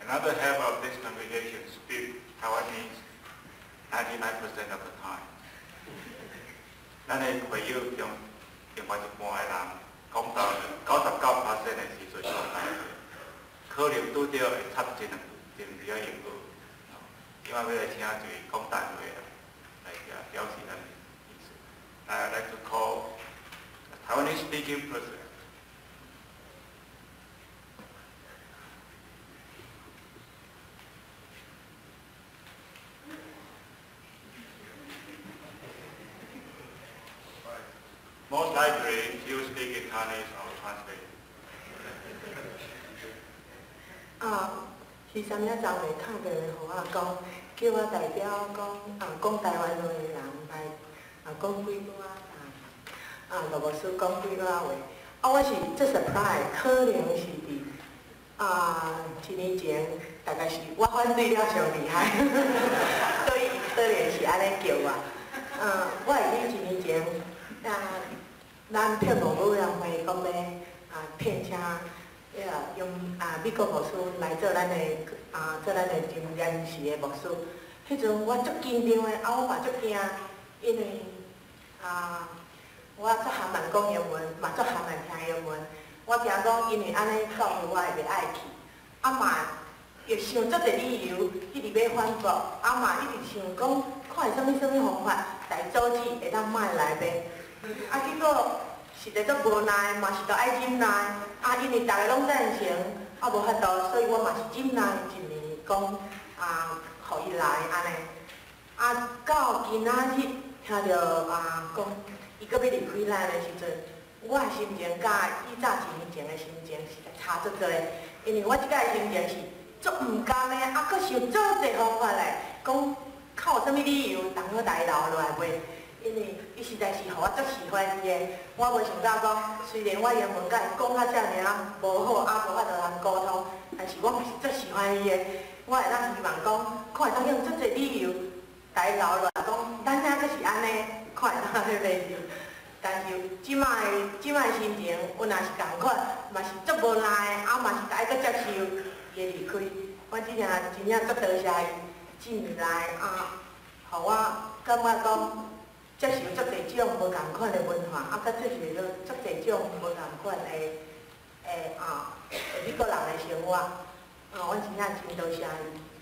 Another half of this congregation speak Taiwanese 99% of the time. 咱的會友中另外一半的人講到99% 的時陣講台語，可能拄著會插一兩一兩句英語。今仔欲來請一位講台語的人來表示咱的意思。I like to call a Taiwanese speaking person. Most likely, you speak in Taiwanese or translate. 啊，是啥物仔昨暝敲電話予我講，叫我代表講啊，講台灣話的人來啊講幾句仔啊，啊羅牧師講幾句仔話。啊，我是足 surprise，可能是佇啊一年前，大概是我反對了上厲害，所以可能是按呢叫我。啊，我會記一年前啊，咱聘牧委員會講欲啊聘請彼個用啊美國牧師來做咱的啊做咱的臨時的牧師。彼陣我足緊張的，啊我嘛足驚，因為啊我足含慢講英文，嘛足含慢聽英文。我驚講因為按呢教會我會袂愛去，啊嘛又想足濟理由，一直欲反駁，啊嘛一直想講看會啥物啥物方法來阻止會當莫來袂。啊，結果實在足無奈，嘛是著愛忍耐。啊，因為逐个攏贊成，啊無法度，所以我嘛是忍耐一年，講啊，予伊來按呢。啊，到今仔日聽著啊講，伊閣欲離開咱的時陣，我的心情佮以早一年前的心情實在差足濟。因為我這擺的心情是足毋甘的，啊，閣想足濟方法來講，較有啥物理由通好來留落來袂？因為伊實在是予我足喜歡伊的，我無想到講，雖然我英文佮伊講甲遮爾仔無好，啊無法度通溝通，但是我嘛是足喜歡伊的。我會當希望講，看會當用足濟理由來留落來，講咱遮閣是按呢，看會當彼個理由。但是這擺這擺心情，阮也是仝款，嘛是足無奈，啊嘛是愛閣接受伊的離開。我真正真正足多謝伊，這年來啊，予我感覺講，接受足濟種無仝款的文化，啊，閣接受足濟種無仝款的的啊，美國人的生活，啊，阮真正真多謝伊。